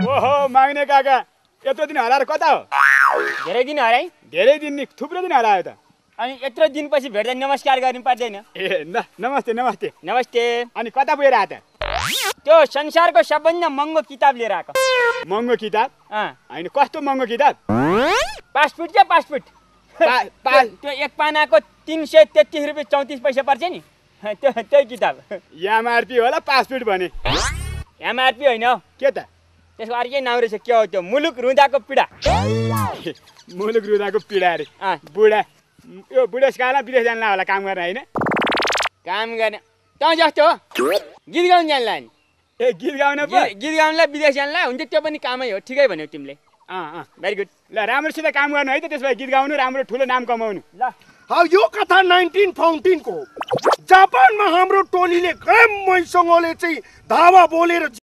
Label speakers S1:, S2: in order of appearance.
S1: ओहो माग्ने काका यत्रो दिन हराएर कता हो?
S2: धेरै दिन हराई।
S1: धेरै दिन नि थुप्रो दिन हरायो त।
S2: अनि यत्रो दिनपछि भेट्दा नमस्कार गर्नु पर्दैन?
S1: ए ल नमस्ते नमस्ते।
S2: नमस्ते।
S1: अनि कता पुगेर आयो त?
S2: त्यो संसारको सबभन्दा महँगो किताब लिएर आएको।
S1: महँगो किताब? होइन कस्तो महँगो किताब?
S2: पासपोर्ट क्या पासपोर्ट। त्यो एक पानाको 333 रुपियाँ 34 पैसा पर्छ नि, त्यही किताब।
S1: एमआरपी होला पासपोर्ट भने?
S2: एमआरपी होइन हौ।
S1: के त?
S2: त्यसको अर्कै नाउँ रहेछ। के हो त्यो? मुलुक रुँदाको पीडा।
S1: मुलुक रुँदाको पीडा अरे। बुढा यो बुढेसकालमा विदेश जान्ला होला काम गर्न होइन?
S2: काम गर्ने तँ जस्तो हो, गीत गाउनु जान्ला नि।
S1: ए गीत गाउन पो?
S2: गीत गाउनलाई विदेश जान्ला हुन्छ, त्यो पनि कामै हो। ठिकै भन्यौ तिमीले। Very good.
S1: ल राम्रोसित काम गर्नु है त, त्यसो भए गीत गाउनु, राम्रो ठुलो नाम कमाउनु।
S2: ल
S3: यो कथा 1914 को जापानमा हाम्रो टोलीले क्रमैसँगले चाहिँ धावा बोलेर